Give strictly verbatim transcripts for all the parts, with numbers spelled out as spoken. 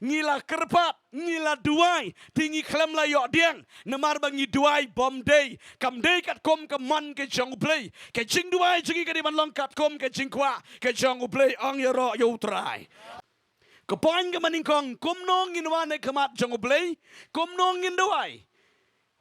ngi la kyrpad, ngi la duwai, te ngi khlem la ïoh diang. Namar ba ngi duwai bym dei, kam dei katkum ka mon ka jong U Blei. Ka jingduwai jong ngi ka dei ban long katkum ka jingkwah ka jong U Blei, ong ïaroh ïa U Trai. Ka point kaba nyngkong, kumno ngin wan ha khmat jong U Blei, kumno ngin duwai.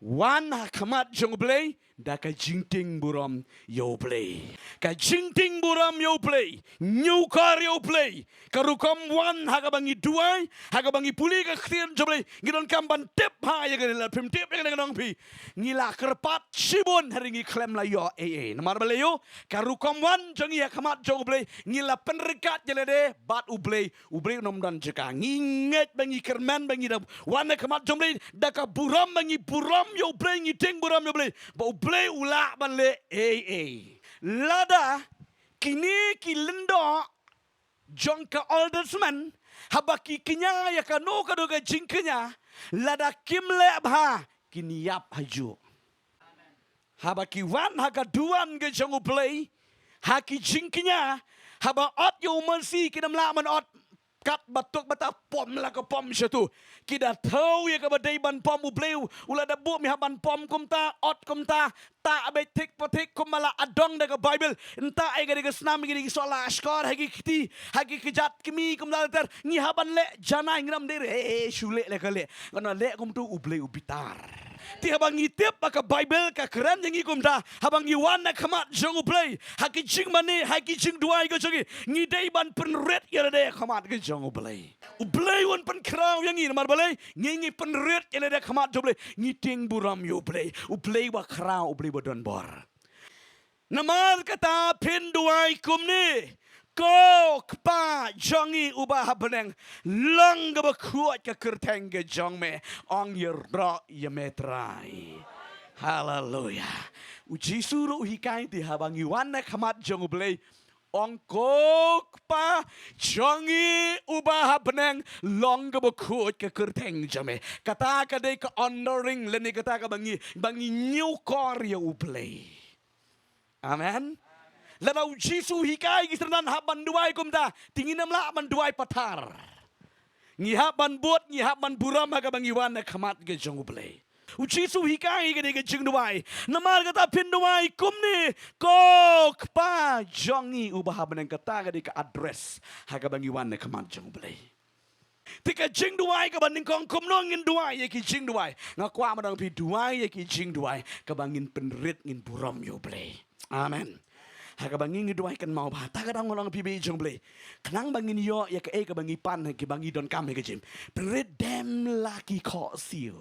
Wan ha khmat jong U Blei da ka jingtieng burom ïa U Blei. Ka jingtieng burom ïa U Blei, ñiewkor ïa U Blei. Ka rukom wan ha kaba ngi duwai, ha kaba ngi pule ka ktien jong U Blei, ngi donkam ban tip ha ïa kane, lada phim tip ïa kane ka nong phi, ngi la kyrpad shibun hynrei ngi khlem la ïoh ei ei. Namar balei? Ïoh, ka rukom wan jong ngi ha khmat jong U Blei, ngi la pynryngkat ïa lade bad U Blei. U Blei un ym don jaka. Ngi ngeit ba ngi kyrmen ba ngi da wan ha khmat jong U Blei da ka burom, ba ngi burom ïa U Blei, ngi tieng burom ïa U Blei, ba U Blei u lah ban leh ei ei. Lada kine ki lyngdoh jong ka Old Testament, haba ki kñia ïa kano kano ka jingkñia, lada kim leh bha, kin ïap hajuh. Haba ki wan ha ka duwan ka jong U Blei, ha ki jingkñia, haba ot ïa U Mercy, kin ym lah ban ot kat ba tuk ba ta pom la ka pom shatu. Ki da thew ïa kaba dei ban pom. U Blei u la da buh me hap ban pom kumta, ot kumta, ta beit thik pa thik kumba la adong da ka Baibl. Nta ai ka dei ka snam, ki dei ki soh la shkor ha ki kti, ha ki kjat kmie kumta ter. Ngi hap ban leh janai, ngi ym dei re, eh, eh, shu leh la ka leh. Ngan leh kumtu U Blei u bitar. Te haba ngi tip ba ka Baibl ka kren ïa ngi kumta, haba ngi wan ha khmat jong U Blei, ha ki jingmane, ha ki jingduwai ka jong ngi, ngi dei ban pynrit ïa lade ha khmat ka jong U Blei. U Blei un pynkhraw ïa ngi namar balei? Ngi, ngi pynrit ïa lade ha khmat jong U Blei, ngi tieng burom ïa U Blei. U Blei uba khraw, U Blei uba don bor. Namar kata phin duwai kumne: Ko Kpa jong ngi uba ha bneng, long kaba khuid ka kyrteng ka jong me, ong ïaroh ïa me Trai. Haleluya. U Jisu ruh u hikai te haba ngi wan ha khmat jong U Blei, ong: Ko Kpa jong ngi uba ha bneng, long kaba khuid ka kyrteng jong me. Kata ka dei ka honoring lane kata kaba ngi, ba ngi ñiewkor ïa U Blei. Amen. Lada U Jisu u hikai ki synran hap ban duwai kumta, te ngin ym lah ban duwai pathar. Ngi hap ban bud, ngi hap ban burom ha kaba ngi wan ha khmat ka jong U Blei. U Jisu u hikai ka dei ka jingduwai. Namar kata phin duwai kumne: Ko Kpa jong ngi uba ha bneng. Kata ka dei ka address ha kaba ngi wan ha khmat jong U Blei. Te ka jingduwai kaba nyngkong, kumno ngin duwai ïa ki jingduwai? Nga kwah ba dang phi duwai ïa ki jingduwai kaba ngin pynrit, ngin burom ïa U Blei. Amen. Ha kaba ngi, ngi duwai kynmaw ba ta ka dang long phi bad jong U Blei, khnang ba ngin ïoh ïa kaei kaba ngi pan, kiba ngi donkam ha ka jingim. Pynrit: Dem la ki khohsiew.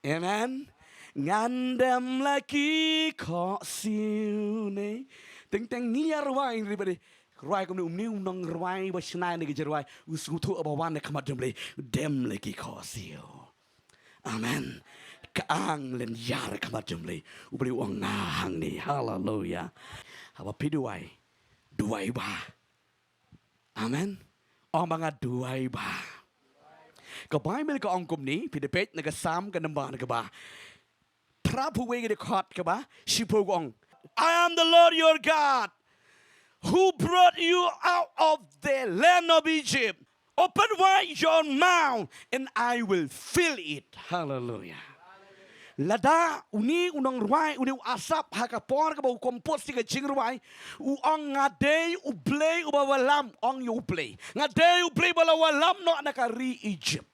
Amen. Ngan dem la ki khohsiew ne. Teng teng ngi ïa rwai, everybody. Rwai kumne, une u nongrwai ba shna ïa kane ka jingrwai u sngewthuh haba wan ha khmat jong U Blei: Dem la ki khohsiew. Amen. Ka ang lynñiar ha khmat jong U Blei. U Blei u ong nga hangne. Haleluya. Haba phi duwai, duwai bha. Amen. Ong ba nga duwai bha. Ka Baibl ka ong kumne, phi da peit na ka Salm ka number kaba phra phew wei, ka dkhot kaba shiphew, ka ong: I am the Lord your God, who brought you out of the land of Egypt. Open wide your mouth and I will fill it. Hallelujah. Lada une u nongrwai, une u Asaph, ha ka por kaba u compose ïa ka jingrwai, u ong: Nga dei U Blei uba wallam, ong ïa U Blei. Nga dei U Blei ba la wallam noh na ka ri Egypt.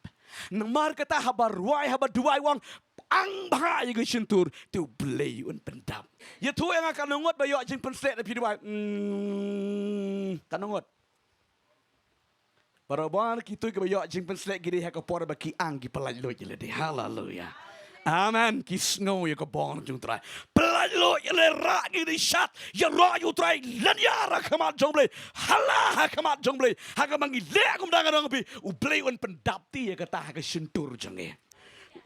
Namar kata haba rwai, haba duwai, u ong: Ang bha ïa ka shyntur, te U Blei un pyndap. Ïathuh ïa nga, katno ngut ba ïoh jingpynshlur da phi duwai? Hmm, katno ngut? Barabor kito kiba ïoh jingpynshlur ki dei ha ka por ba ki ang, ki pyllait luid ïa lade. Haleluya. Amen. Ki sngew ïa ka bor jong U Trai. Pyllait luid ïa lade, rah ki dei shat. Ïaroh ïa U Trai, lynñiar ha khmat jong U Blei. Halla ha khmat jong U Blei. Ha kaba ngi leh kumta, nga ong ïa phi, U Blei un pyndap te ïa kata ha ka shyntur jong ngi.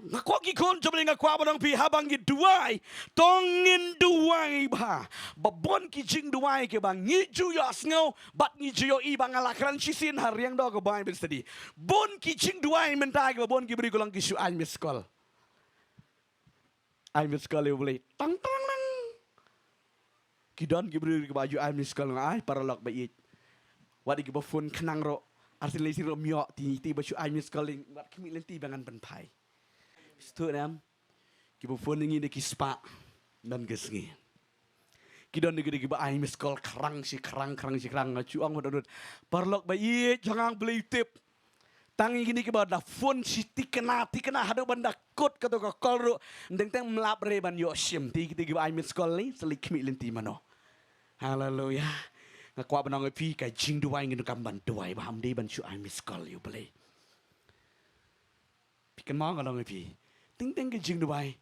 Nga kwah, ki khun jong U Blei, nga kwah ban ong ïa phi, haba ngi duwai, to ngin duwai bha. Ba bun ki jingduwai kiba ngi ju ïohsngew bad ngi ju ïohi, ba nga la kren shisien ha riang da ka Bible study. Bun ki jingduwai mynta kiba bun ki briew, ka long ki shu ai missed call. Ai missed call ïa U Blei. Tang tang tang. Ki don ki briew kiba ju ai missed call, nga ai paralok ba ïeit. Wat ïa kiba phone khnang ruh. Ar sien lai sien ruh ym ïoh, te te ba shu ai miss call lei wat khmih lynti ba ngan pynphai. Sngewthuh ne em? Kiba phone ïa ngi da ki spah. Don ka sngi ki don ki dei kiba ai miss call khrang shi khrang, khrang shi khrang. Nga shu ong ba don. Paralok ba ïeit, jong nga Blei u tip. Tang ïa kine kiba da phone shi tikna tikna haduh ban da kut kato ka call ruh. Teng teng ym lap re ban ïoh shim. Te ki dei kiba ai miss call lei, sa leit khmih lynti mano. Haleluya. Nga kwah ban ong ïa phi ka jingduwai ngin donkam ban duwai bha, ym dei ban shu ai miss call ïa U Blei. Phi kynmaw nga ong ïa phi. Teng teng ka jingduwai.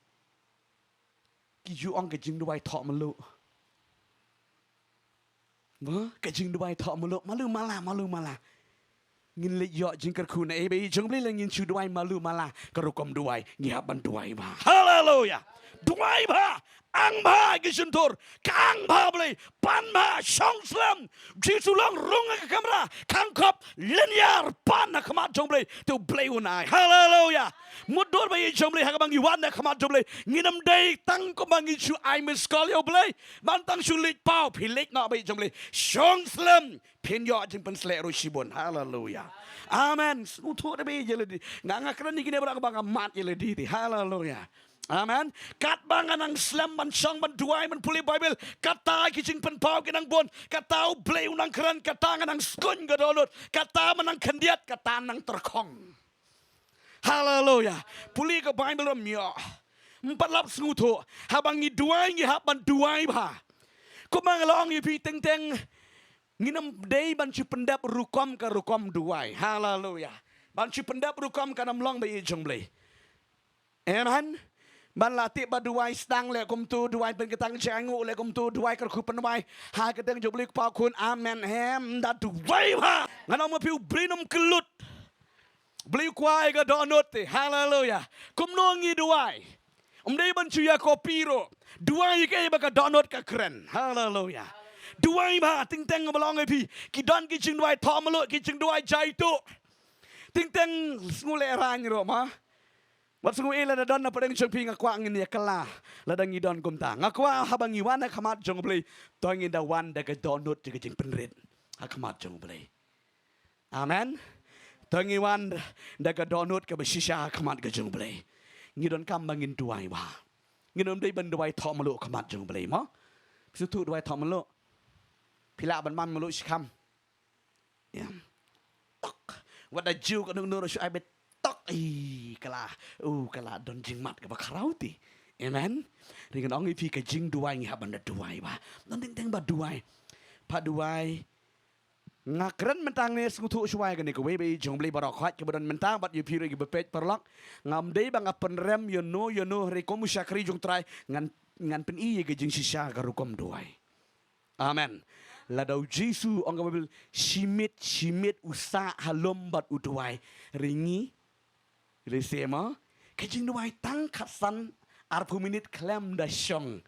Ki ju ong ka jingduwai thoh malu. Ba, ka jingduwai thoh malu, malu mala, malu mala. Ngin leit ïoh jingkyrkhu na, eh, ba ïeit jong Blei lada ngin shu duwai malu mala, ka rukom duwai, ngi hap ban duwai bha. Haleluya. Duwai bha, ang bha ki shyntur, khang bha Blei, pan bha, shong slem, Jisu long rung ha ka kamra, khang khop, lynñiar, pan ha khmat jong Blei, te U Blei un ai. Haleluya. Mutdur ba ïeit jong Blei, ha kaba ngi wan ha khmat jong Blei, ngin ym dei tang kumba ngi shu ai miss call ïa U Blei, ban tang shu leit paw, phi leit noh ba ïeit jong Blei. Shong slem, phin ïoh jingpynsleh ruh shibun. Haleluya. Amen. Sngewthuh da ba ïeit ïa lade. Nga nga kren ïa kine baroh kaba nga mad ïa lade te. Haleluya. Amen. Katba nga nang slem ban shong ban duwai ban pule Baibl, kata ki jingpynpaw ki nang bun, kata U Blei u nang kren, kata nga nang skun ka dohnud, kata ma nang khyndiat, kata nang tyrkhong. Haleluya. Pule ka Baibl ym ïoh. Ym pat lap sngewthuh. Haba ngi duwai ngi hap ban duwai bha. Kumba nga la ong ïa phi teng teng, ngin ym dei ban shu pyndep rukom ka rukom duwai. Haleluya. Ban shu pyndep rukom kan ym long ba ïeit jong Blei. Amen. Ban la tip ba duwai sdang leh kumto, duwai pynkyntang jingaiñguh leh kumto, duwai kyrkhu pynwai ha ka kyrteng jong U Blei, kpa khun, amen. Em, da duwai bha. Ngan ong ma phi U Blei un ym kyllut. Blei u kwah ïa ka dohnud te. Haleluya. Kumno ngi duwai? Ym dei ban shu ïa copy ruh. Duwai ïa kaei ba ka dohnud ka kren. Haleluya. Duwai bha, teng teng ba la ong ïa phi. Ki don ki jingduwai thoh malu, ki jingduwai jaituh. Teng teng sngew lehraiñ ruh ma. Wat sngew ei lada don na pdeng jong phi, nga kwah ngin ïa kylla lada ngi don kumta. Nga kwah haba ngi wan ha khmat jong U Blei, to ngin da wan da ka dohnud, da ka jingpynrit ha khmat jong U Blei. Amen. To ngi wan da ka dohnud kaba shisha ha khmat ka jong U Blei. Ngi donkam ba ngin duwai bha. Ngin ym dei ban duwai thoh malu ha khmat jong U Blei mo. Phi sngewthuh duwai thoh malu? Phi lah ban man malu shikham? Ïa. Tok. Wat da ju ka nung nur shu ai bet tok. Ih, ka la. Uh, ka la don jingmad kaba khraw te. Amen. Ri ngan ong ïa phi ka jingduwai ngi hap ban da duwai bha. Don teng teng ba duwai. Pha duwai. Nga kren mynta ne sngewthuh shuwa ïa kane kawei ba ïeit jong Blei baroh khoit kiba don mynta bad ïa phi ruh kiba peit paralok. Ngam dei ba nga pynrem ïano ïano hynrei kum u shakri jong U Trai ngan, ngan pyni ïa ka jingshisha ka rukom duwai. Amen. Lada U Jisu ong ka Baibl, shi miet shi miet u sah ha lum bad u duwai. Ri ngi lehse ma ka jingduwai tang khatsan arphew minit khlem da shong.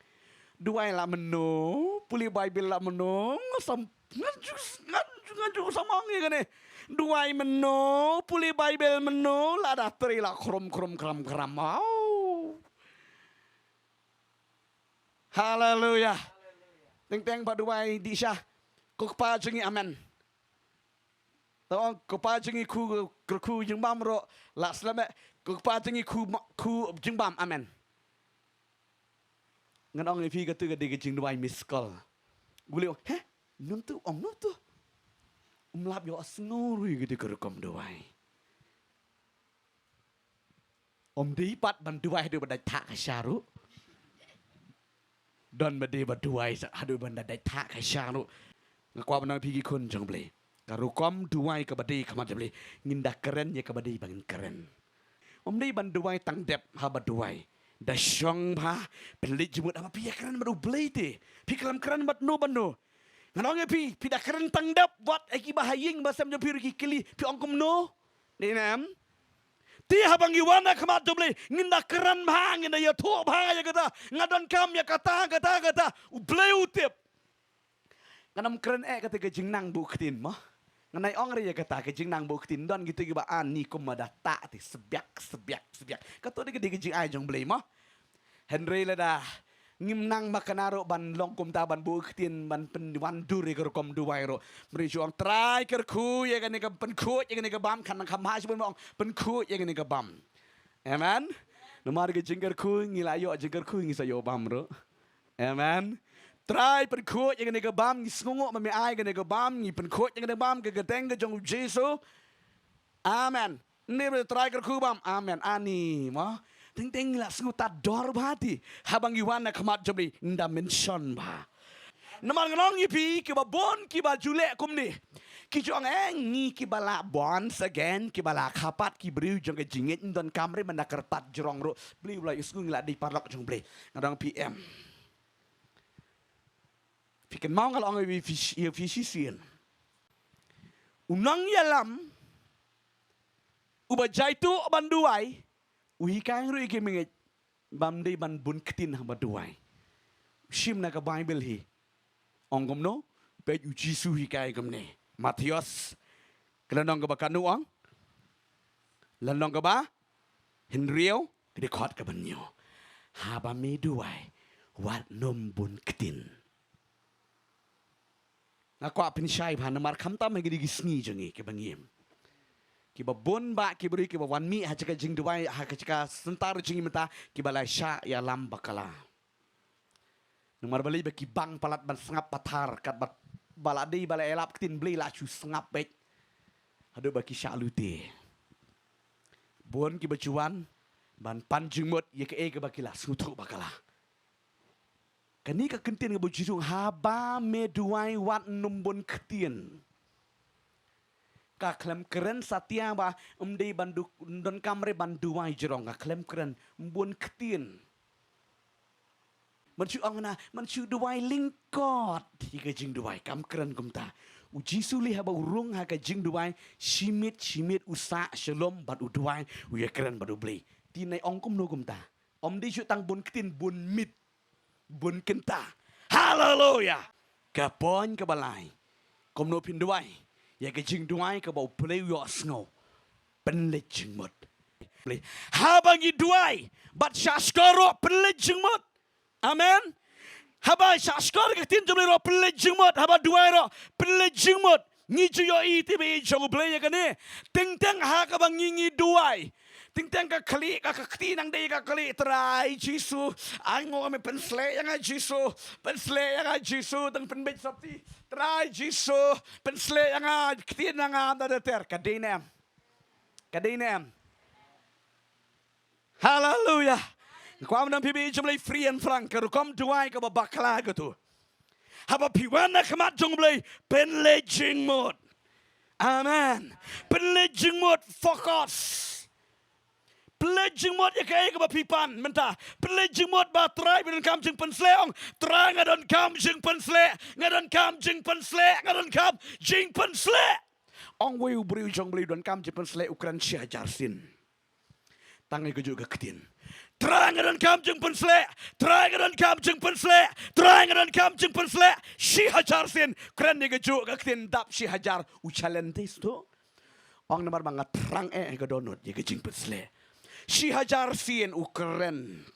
Duwai la mynno, pule Baibl la mynno, nga sam, nga ju, nga ju, nga ju sam ong ïa kane. Duwai mynno, pule Baibl mynno, la da trei la khrum khrum khram khram. Au. Haleluya. Teng teng ba duwai dih sha. Ko Kpa jong ngi, amen. To ong ko Kpa jong ngi, khu, khu, khu jingbam ruh la slem eh. Ko Kpa jong ngi, khu, khu jingbam, amen. Ngan ong ïa phi, katu ka dei ka jingduwai miss call. Gu lei ong, heh, nangtu ong nangtu. Um lap ïohsngew ruh ïa katu ka rukom duwai. Ym dei pat ban duwai haduh ba dait thah ka sha ruh. Don ba dei ba duwai sa haduh ban da dait thah ka sha ruh. Nga kwah ban ong ïa phi ki khun jong Blei, ka rukom duwai kaba dei ha khmat jong Blei, ngin da kren ïa kaba dei ba ngin kren. Ym dei ban duwai tang dep haba duwai. Da shong bha, pynleit jingmut, haba phi ïa kren bad U Blei te, phi khlem kren bad no bad no. Ngan ong ïa phi, phi da kren tang dep, wat ïa kiba ha ïing ba sem jong phi ruh ki kylli, phi ong kumno? Dei ne em? Te haba ngi wan ha khmat jong Blei, ngin da kren bha, ngin da ïathuh bha ïa kata. Nga donkam ïa kata, kata, kata. U Blei u tip. Ngan ym kren eh kata ka jingnang buh ktien mo. Ngan ai ong re ïa kata ka jingnang buh ktien, don kito kiba ani kumba da tah te, sbiak, sbiak, sbiak. Kato dei ka dei ka jingai jong Blei mo. Hynrei lada Ngim nang makna ruh ban long kumta, ban buh ktien, ban pynwandur ïa ka rukom duwai ruh. Mri ju ong Trai kyrkhu ïa kane ka, pynkhuid ïa kane ka bam, kan nang kham ha shibun ba ong pynkhuid ïa kane ka bam. Amen. Namar ka jingkyrkhu ngi la ïoh jingkyrkhu ngi sa ïoh bam ruh. Amen. Trai pynkhuid ïa kane ka bam, ngi sngewnguh ba me ai kane ka bam, ngi pynkhuid ïa kane ka bam ka kyrteng ka jong u Jisu. Amen. Ni ba Trai kyrkhu bam. Amen. Ani mo. Teng teng ngi la sngew tad dor bha ti haba ngi wan na khmat jong Blei, nda mention bha. Namar ngan ong ïa phi, kiba bun kiba ju leh kumne. Ki ju ong eh, ngi kiba la born again, kiba la kha pat, ki briew jong ka jingngeit, ym donkam re ban da kyrpad jrong ruh. Blei u la ïohsngew ngi la dei paralok jong Blei. Ngan ong phi em. Phi kynmaw nga la ong ïa phi, ïa phi shisien. U nongïalam uba jaituh ban duwai, u hikai ruh ïa ki bangeit bym dei ban bun ktien haba duwai. Shim na ka Baibl hi. Ong kumno? Peit u Jisu hikai kumne. Mathaios ka lynnong kaba katno ong? Lynnong kaba hynriew, ka dkhot kaba hynñiew. Haba me duwai, wat nym bun ktien. Nga kwah pynshai bha namar khamtam ha kine ki sngi jong ngi kiba ngi im, kiba bun bah ki briew kiba wan mih ha ka jaka jingduwai, ha ka jaka center jong ngi mynta, kiba la shah ïalam bakla. Namar balei? Ba ki bang palat ban sngap pathar, katba ba la dei ba la ïalap ktien Blei la shu sngap beit. Haduh ba ki shah lute. Bun kiba ju wan ban pan jingmut ïa kaei kaba ki la sngewthuh bakla. Kane ka kyntien kaba u Jisu, haba me duwai wat nym bun ktien. Ka khlem kren satia ba ym dei ban du, donkam re ban duwai jrong, ka khlem kren, ym bun ktien. Mynshuwa ong na, mynshuwa duwai lyngkot ïa ka jingduwai, kam kren kumta. U Jisu lei haba u rung ha ka jingduwai, shi miet shi miet u sah shalom bad u duwai, u ïakren bad U Blei. Te nai ong kumno kumta? Ym dei shuh tang bun ktien, bun miet, bun kynta. Haleluya. Ka point kaba lai, kumno phin duwai ïa ka jingduwai kaba U Blei u ïohsngew? Pynleit jingmut. Haba ngi duwai bad shah shkor ruh, pynleit jingmut. Amen. Haba shah shkor ka ktien jong U Blei ruh, pynleit jingmut. Haba duwai ruh, pynleit jingmut. Ngi ju ïohi te ba ïeit jong U Blei ïa kane. Teng teng ha kaba ngi, ngi duwai, teng teng ka khlieh, ka, ka kti nang dei ka khlieh, Trai Jisu, ai nguh, me pynsleh ïa nga Jisu, pynsleh ïa nga Jisu, tang pynbeit sopti, Trai Jisu, pynsleh ïa nga, ktien na nga da da ter, ka dei ne em? Ka dei ne em? Haleluya. Kwah ban ong phi ba ïeit jong U Blei, free and frank, ka rukom duwai kaba bakla kato. Haba phi wan na khmat jong U Blei, pynleit jingmut. Amen. Pynleit jingmut, focus. Pynleit jingmut ïa kaei kaba phi pan mynta. Pynleit jingmut ba Trai, phi donkam jingpynsleh, ong, Trai nga donkam jingpynsleh, nga donkam jingpynsleh, nga donkam jingpynsleh. Ong wei u briew jong U Blei u donkam jingpynsleh, u kren shi hajar sien. Tang ïa kajuh ka ktien. Trai nga donkam jingpynsleh, Trai nga donkam jingpynsleh, Trai nga donkam jingpynsleh. Shi hajar sien kren ïa kajuh ka ktien, dap shi hajar, u challenge te sdang. Ong namar ba nga thrang eh ka dohnud ïa ka jingpynsleh. Shi hajar sien u kren.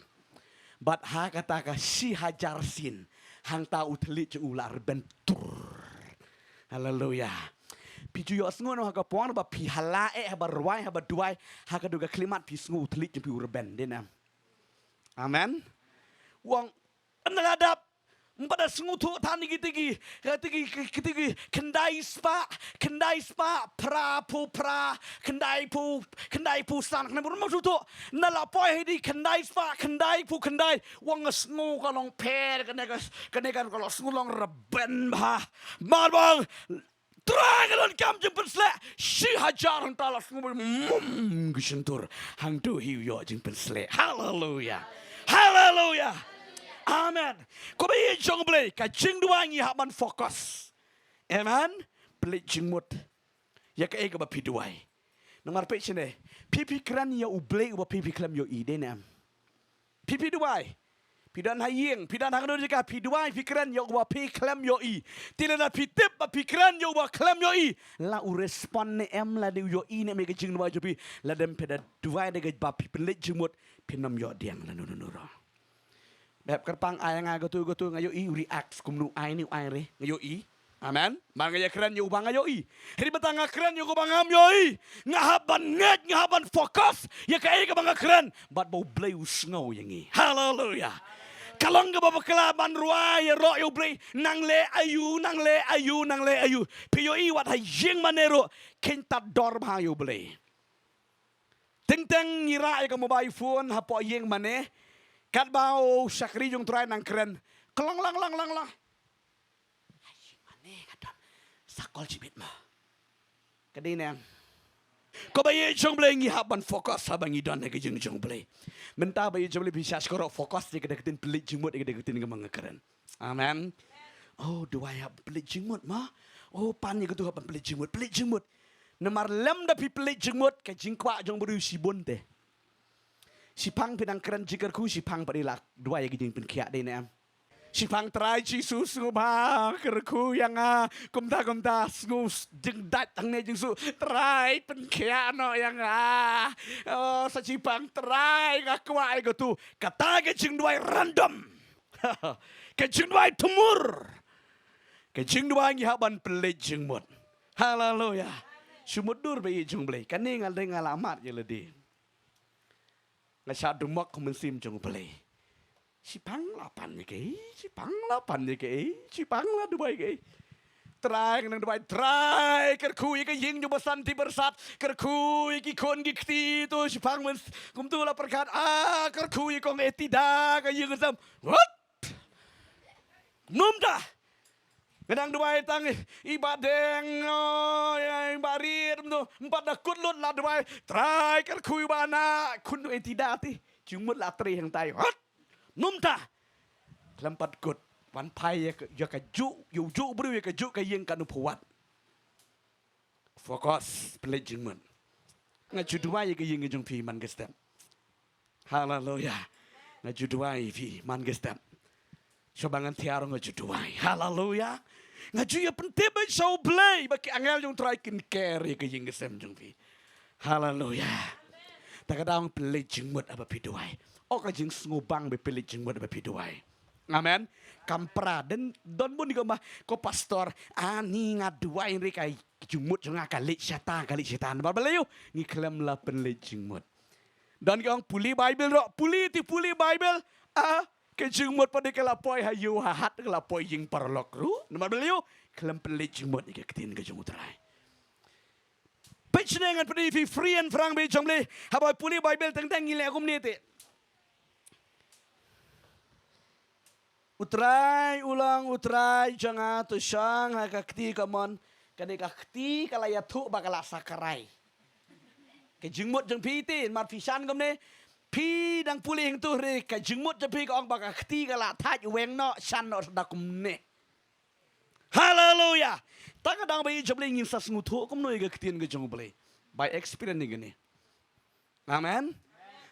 Bad ha kata ka shi hajar sien, hangta u thylliej jong u la rben tur. Haleluya. Phi ju ïohsngew noh ha ka por ba phi hala eh, haba rwai, haba duwai, ha kato ka khyllipmat phi sngew u thylliej jong phi u rben, dei ne em? Amen. U ong, ynda la dap, ym pat da sngewthuh than ïa kitei ki, kitei ki, kitei ki khyndai spah, khyndai spah phra phew phra, khyndai phew, khyndai phew san, khyndai phew, ym sngewthuh. Ynda la poi ha kitei khyndai spah khyndai phew khyndai, u ong nga sngew ka long pher, kane ka, kane ka, ka long, sngew long rben bha. Namar ba Trai nga donkam jingpynsleh. Shi hajar hangta la sngew mum ki shyntur. Hangto hi u ïoh jingpynsleh. Haleluya. Haleluya. Amen. Ko ba ïeit jong U Blei, ka jingduwai ngi hap ban focus. Amen. Pynleit jingmut ïa kaei kaba phi duwai. Namar peit shane, phi, phi kren ïa U Blei uba phi, phi khlem ïohi, dei ne em? Phi, phi duwai. Phi don ha ïing, phi don ha kano jaka, phi duwai, phi kren ïa uba phi khlem ïohi. Te lada phi tip ba phi kren ïa uba khlem ïohi, la u respond ne em, la dei u ïohi ne em ïa ka jingduwai jong phi? Lada phi da duwai da kaba phi pynleit jingmut, phin ym ïoh pdiang lano lano ruh. Bep kyrpang ai nga katu katu, nga ïohi u react kumno, ai ni u ai re, nga ïohi. Amen. Mar nga ïa kren ïa uba nga ïohi. Hynrei mynta nga kren ïa uba ngam ïohi, nga hap ban ngeit, nga hap ban focus ïa kaei kaba nga kren. Bad ba U Blei u sngew ïa ngi. Haleluya. Ka long kaba bakla ban rwai ïaroh ïa U Blei. Nang leh aïu, nang leh aïu, nang leh aïu. Phi ïohi wat ha ïing mane ruh, khein tad dor bha ïa U Blei. Teng teng ngi rah ïa ka mobile phone hapoh ïing mane. Katba u shakri jong U Trai nang kren, ka long lang lang lang lang. Ha ïing mane ka don sa call shibit mo. Ka dei nang. Ko ba ïeit jong U Blei, ngi hap ban focus haba ngi don ha ka jing jong U Blei. Mynta ba ïeit jong U Blei, phi sngewsih, focus ïa ka da ka ktien pynleit jingmut, ïa ka da ka ktien kaba nga kren. Amen. Oh, duwai hap pynleit jingmut mo. Oh, pan ïa katu hap ban pynleit jingmut, pynleit jingmut. Namar lem da phi pynleit jingmut, ka jingkwah jong u briew shibun te. Shiphang phi nang kren jingkyrkhu, shiphang pat i la duwai ïa ka jingpynkhiah, dei ne em? Shiphang, Trai Jisu, sngewbha kyrkhu ïa nga. Kumta kumta, sngew s-, jingdait hangne jingsngew, Trai pynkhiah noh ïa nga. Oh, sa shiphang, Trai nga kwah ïa katu. Kata ka jingduwai random. Ka jingduwai thmur. Ka jingduwai ngi hap ban pynleit jingmut. Haleluya. Shu mutdur ba ïeit jong U Blei. Kane nga dei nga la mad ïa lade. Nga shah dumok ha u Mynsiem jong U Blei. Shiphang la pan ïa kaei, shiphang la pan ïa kaei, shiphang la duwai kaei. Trai, nga nang duwai, Trai, kyrkhu ïa ka ïing jong u Basanti Byrsat, kyrkhu ïa ki khun ki kti tu, shiphang, men kumtu la pyrkhat, ah, kyrkhu ïa kong Etida, ka ïing ka sem. What? Kumta. Nga dang duwai tang i, i Bah Deng, oh, ïa, i Bah Rit, kumtu. Ym pat da kut lut la duwai, Trai, kyrkhu ïa u Bah Na, khun u Etida te. Jingmut la trei hangtai. What? Kumta. Khlem pat kut. Wan phai ïa ka, ïa kajuh, ïa ujuh u briew, ïa kajuh ka ïing, kano phi wad. Focus, pynleit jingmut. Nga ju duwai ïa ka ïing jong phi man ka step. Haleluya. Nga ju duwai ïa phi man ka step. Shuwa ba ngan thiah ruh nga ju duwai. Haleluya. Nga ju ïa pyntip beit sha U Blei ba ki angel jong U Trai kin care ïa ka ïing ka sem jong phi. Haleluya. Ta ka daw pynleit jingmut haba phi duwai. Oh, ka jingsngewbang ba pynleit jingmut haba phi duwai. Amen. Kam pra, don, don bun ki ong ba, ko pastor, ani nga duwai hynrei ka jingmut jong nga ka leit shata, ka leit shata. Namar balei? Ngi khlem la pynleit jingmut. Don ki ong pule Baibl ruh, pule te pule Baibl. Ah, ka jingmut pat de ka la poi ha ïew ha hat, ka la poi ïing paralok ruh. Namar balei? Khlem pynleit jingmut ïa ka ktien ka jong U Trai. Peit shane, ngan pyni ïa phi, free and frank, beit jong U Blei. Haba pule Baibl teng teng ngi leh kumne te. U Trai u long U Trai jong nga, to shong ha ka kti kamon. Kane ka kti ka la ïathuh ba ka la sakrai. Ka jingmut jong phi te, mar phi shan kumne. Phi dang pule hangtu re, ka jingmut jong phi ka ong ba ka kti ka la thait, weng noh, shan noh, sa da kumne. Haleluya. Ta ka daw ba ïeit jong U Blei ngin sa sngewthuh kumno ïa ka ktien ka jong U Blei. By experience ïa kane. Amen.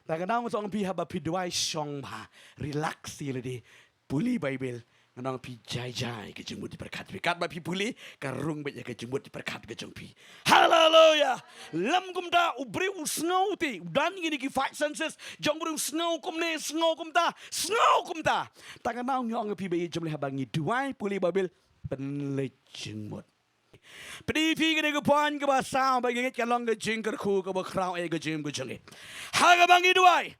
Ta ka daw nga ong phi haba phi duwai shong bha, relax ïa lade. Pule Baibl, nga ong phi jai jai ka jingmut jingpyrkhat phi. Katba phi pule, ka rung beit ïa ka jingmut jingpyrkhat ka jong phi. Haleluya. Lem kumta u briew u sngew te, u don kine ki five senses jong u briew, u sngew kumne, sngew kumta, sngew kumta. Ta ka daw nga ong phi ba ïeit jong U Blei haba ngi duwai, pule Baibl, pynleit jingmut. Phi dei phi kane ka point kaba saw ba ngi ngeit ka long ka jingkyrkhu kaba khraw ïa ka jingim ka jong ngi. Ha kaba ngi duwai.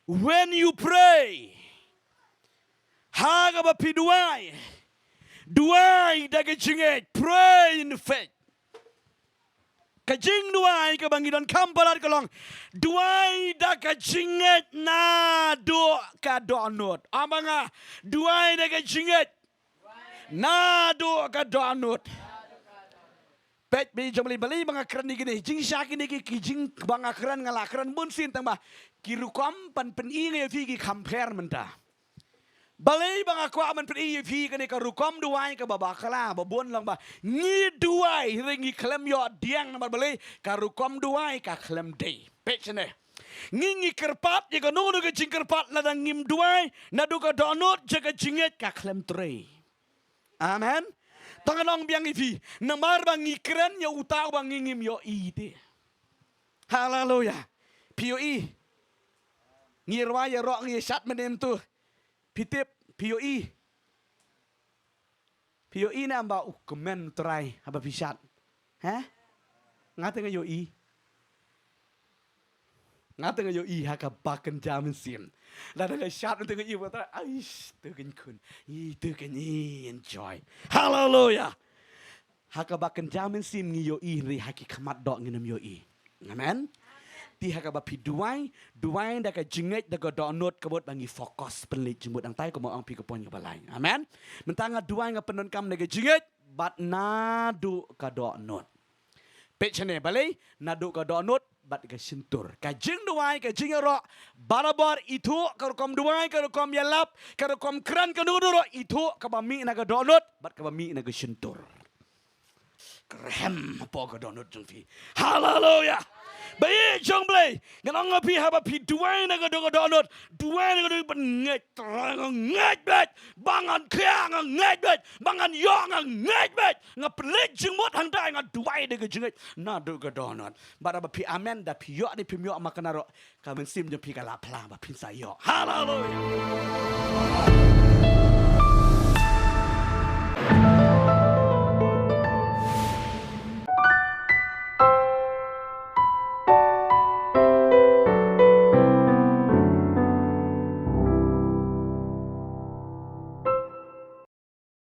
When you pray, ha kaba phi duwai, duwai da ka jingngeit, pray in faith. Ka jingduwai kaba ngi donkam palat ka long, duwai da ka jingngeit naduh ka dohnud. Ong ba nga, duwai da ka jingngeit naduh ka dohnud. Peit, beit jong U Blei, balei ba nga kren ïa kine, jingshisha kine ki, ki jing ba nga kren, nga la kren bun sien tang ba ki rukom ban pyni nga ïa phi ki kham pher mynta. Balei ba nga kwah ban pyni ïa phi kane ka rukom duwai kaba bakla, ba bun long ba ngi duwai hynrei ngi khlem ïoh pdiang, namar balei? Ka rukom duwai ka khlem dei. Peit shane. Ngi, ngi kyrpad ïa kano kano ka jingkyrpad, lada ngim duwai naduh ka dohnud, ïa ka jingngeit ka khlem trei. Amen. Tang nong biang ïa phi, namar ba ngi kren ïa uta uba ngi ngim ïohi te. Haleluya. Phi ïohi? Ngi rwai ïaroh, ngi shad mynne mynta. Phi tip, phi ïohi. Phi ïohi ne em ba u kmen Trai haba phi shad? He? Nga te nga ïohi. Nga te nga ïohi ha kaba kynja mynsiem. Lada nga shad te nga ïohi ba Trai. Aish, te kan khun. Ih, te kan enjoy. Haleluya. Ha kaba kynja mynsiem ngi ïohi, hynrei ha ki khmat doh ngin ym ïohi. Amen. Te ha kaba phi duwai, duwai da ka jingngeit, da ka dohnud, ka mut ba ngi focus pynleit jingmut hangtai, kumba ong phi ka point kaba lai. Amen. Mynta nga duwai, nga pyndonkam da ka jingngeit bad naduh ka dohnud. Peit shane balei, naduh ka dohnud bad ka shyntur. Ka jingduwai, ka jingïaroh, barabor ithuh, ka rukom duwai, ka rukom ïalap, ka rukom kren, kano kano ruh, ithuh kaba mih na ka dohnud bad kaba mih na ka shyntur. Kyrhem hapoh ka dohnud jong phi. Haleluya. Ba ïeit jong Blei, ngan ong ïa phi, haba phi duwai na ka dohnud, duwai na ka dohnud, ban ngeit Trai, nga ngeit beit ba ngan khia, nga ngeit beit ba ngan ïoh, nga ngeit beit, nga pynleit jingmut hangtai, nga duwai da ka jingngeit naduh ka dohnud. Bad haba phi amen, da phi ïoh ne phim ïoh, ma kane ruh ka mynsiem jong phi ka la phla ba phin sa ïoh. Haleluya.